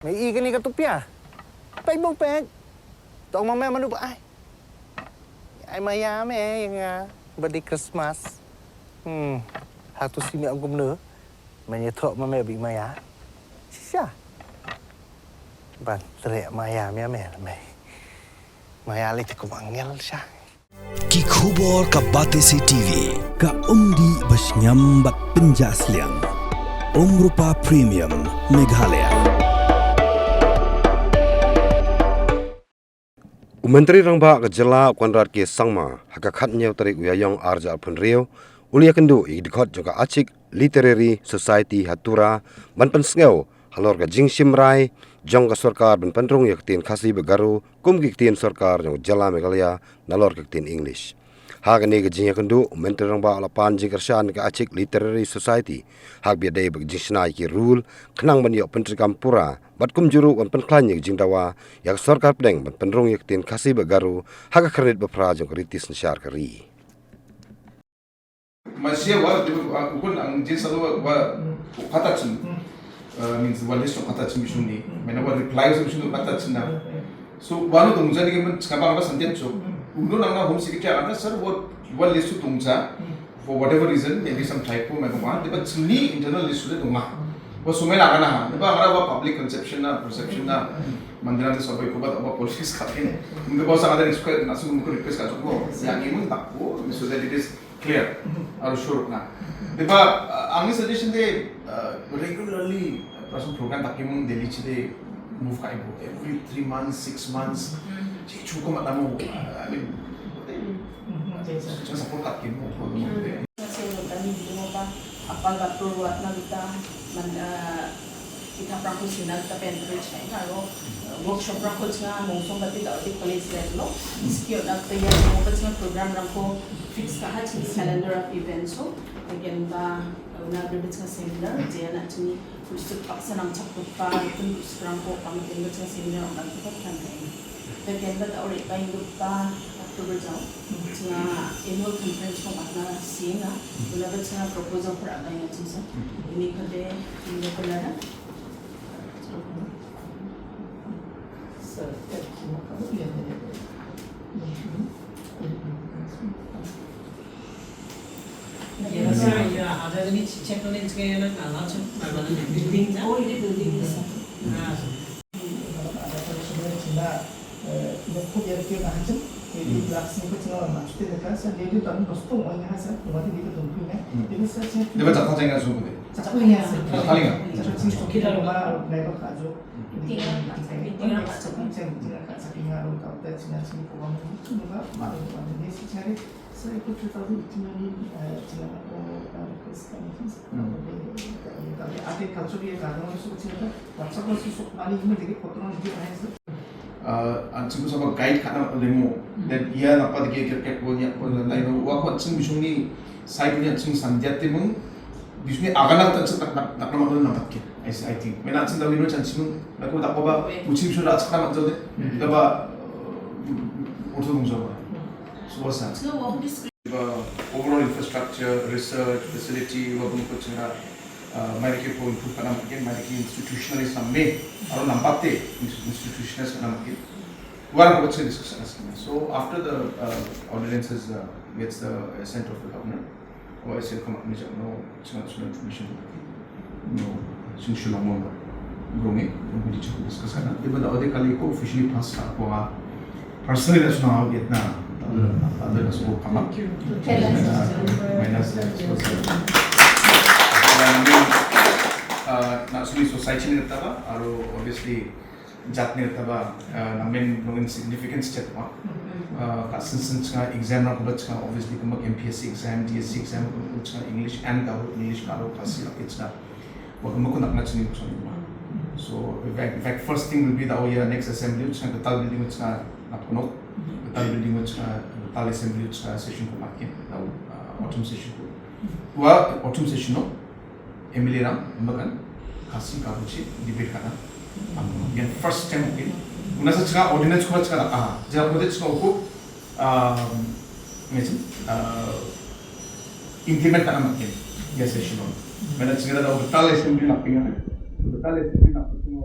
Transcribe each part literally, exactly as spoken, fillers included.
Mai i kani ka tupia. Pai bau pek. Tong mama manu ba ai. Ai maya me yang ah. Badi Christmas. Hmm. Hatu simi aku menu. Manya thok mama bi maya. Sisa. Ban tere maya me me me. Maya le cukup angel sya. Ki khubor ka Batesi T V, ka umdi ba sngem bad pynjah sliang. Umrupa Premium, Meghalaya. U Myntri Rangbah ka jylla u Conrad K Sangma, ha ka khatnïew tarik u Ïaïong arhajar arphew hynriew, u la ïakynduh ïa ki dkhot jong ka Achik Literary Society ha Tura, ban pynsngew halor ka jingshim rai jong ka sorkar ban pynrung ïa ka ktien Khasi bad Garo, kum ki ktien sorkar jong ka jylla Meghalaya, nalor ka ktien English. Ha kane ka jingïakynduh, u Myntri Rangbah u la pan jingkyrshan ïa ka Achik Literary Society, ha kaba ïadei bad ka jingshna ïa ki rule, khnang ban ïoh pyntreikam pura, bad kumjuh ruh ban pynkhlaiñ ïa ka jingdawa ïa ka sorkar pdeng ban pynrung ïa ka ktien Khasi bad Garo, ha ka khyrnit ba phra jong ka riti synshar ka ri. Masia wa, wa, ukun ang jin salo wa, wa, kata chin. Uh, means, wa list of kata chin bishung ni. Mena wa reply bishung kata chin na. So, wa no dongja ni kemen chkaba ba santian chok. Uno nang na home secretary ata sir, wa, wa list dongja. For whatever reason, maybe some typo, maybe wa, but chini internal list de donga. Wa sumai lagana ha. Ba angara wa public conception na, perception na. Mandiran de sobai ko ba, ba politics ka pin. Mungkin ba sa ada request, nasu mungkin request ka chok. Yang imun tak ko, so that it is clear aro sure na. Beba, uh, angni suggestion de, uh, regularly, uh, person program takimung Delhi chide move kai bo. Every three months, six months, je chuko matamo, uh, I mean, just support takimung. Sing notani bidingo ba, apal batur watna gita, man, uh, Ki·taprangko sina gita encourage ka·enga aro, uh, workshop-rangko chinga mongsongbate da·ode college level-o skie on·na gita ia rongrangba chinga program-rangko fix ka·aha chini calendar of events-o. Wekenba, uh, una agreba chinga seminar, jean an·chingni gu·sik baksa nangchakgipa ripen gu·sikrangko pamikenba chinga seminar on·na gita plan ka·enga. Wekenba da·o re·baenggipa October jao, chinga annual conference-ko on·na sienga, unaba chinga proposal-ko ra·baenga chingsa. Unikode, inde kolara. Dia bercakap dengan semua dia. Dia bercakap dengan semua dia. Cakap dengan semua. Cakap dengan semua. Tinggal kat, tinggal kat. Ah, an·chingko saba guide ka·na lemo. Then ia napa dake kerket ko nia ko laino wa ko an·ching bisungni side ni an·ching sandiate mung bisungni agana ta an·ching nak, nak, nak nama na nampat ke. I, I think. Mena an·ching dawi no chansung na ko dakba ba uchi bisung ra chakna mat jode. Daba, uh, ortho dong jaba. So what's that? So what would this The overall infrastructure, research, facility, wa bun ko chingra, uh, mairiki ko improve ka·na mat gen, mairiki institutionalize namme, aro nampate ins-, institutionalize ka·na mat gen. Wa ko chingra discuss ka·na mat gen. So after the, uh, ordinances, uh, gets the assent of the governor, or S L come up with no, it's not, it's not information. No, sing shulang mo. Growing, and we discuss ka na. Iba da ode kali ko officially pass ka ko nga. Personally, that's not how Vietnam. Other, other that's all come up. Minus, minus, I mean, uh, na suni society ni taba, aro obviously, jat ni taba, uh, namen no insignificance chet ma. Uh, ka sen sen chinga exam na ko chinga, obviously, kuma M P S C exam, D S C exam, ko chinga English and Garo, English Garo, Khasi, like, chinga. Wa kemako nakna chini ko soni ma. So, in fact, in fact, first thing will be the, oh yeah, next assembly, chinga, the tal building, chinga, napono, the tal building, chinga, the tal assembly, chinga, session ko makin, the, uh, autumn session ko. Wa autumn session no, M L A rang, embakan, Khasi Garo chi, debate ka·na. Yang first time, okay. Una sa chinga ordinance ko chinga, ah, jera ko chinga ko, um, ngechin, uh, implement ka·na mat gen, ya session on. Mana chinga da betal assembly na pinga, betal assembly na pinga,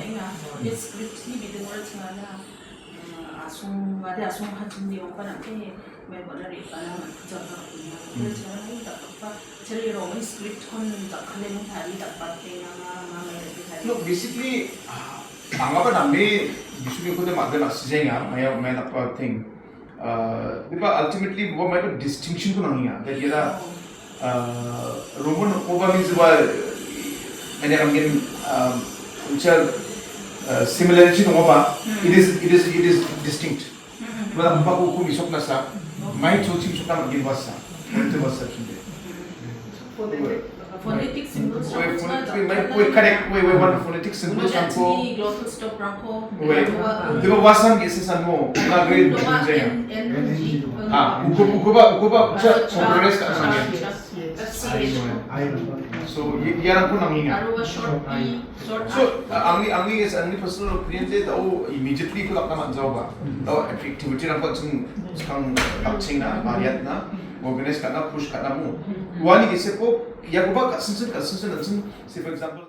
ka·enga. Ia script-ni bidingo chingana, eh, asongade asong hajimni ongpa nang·e, mai bona re·bana man·, jabra ka·enga. Hmm. Ia chingana Chari Roman script-kon dakkalemo tari dakbatenga ma, ma mai dake tari. No, basically, ah, angaba name Bisuni kode magana sijenga, maya, maya dakbating. Ah, diba ultimately, what might be distinction ko nangi ya. That yada, ah, Roman oba means ba, mane angin, um, which are, uh, similarity no ba, Hmm. it is, it is, it is distinct. Wala mba ko ko misok na sa, mai cho chim sok na magin basa, itu basa chinde. Phonetic, phonetic symbols Wait, rangko phonetic, wait, wait, wait, correct, wait, wait, one phonetic symbols rangko. Glottal stop rangko. Wait, diba wasan ge se san mo, na ge jinjaya. Ha, uko, uko ba, uko ba, cha, progress ka sa. Aino, aino. So, i- iarangko nangenga. Aro short pi, short So, a- angni angni angni personal opinion de dao immediately ko lakna manjaoba. Dao activity rangko ching chang bakchingna, mariatna, organize kana, push kana mo. Wani gese ko iakoba kasinsin kasinsin ansin, say for example,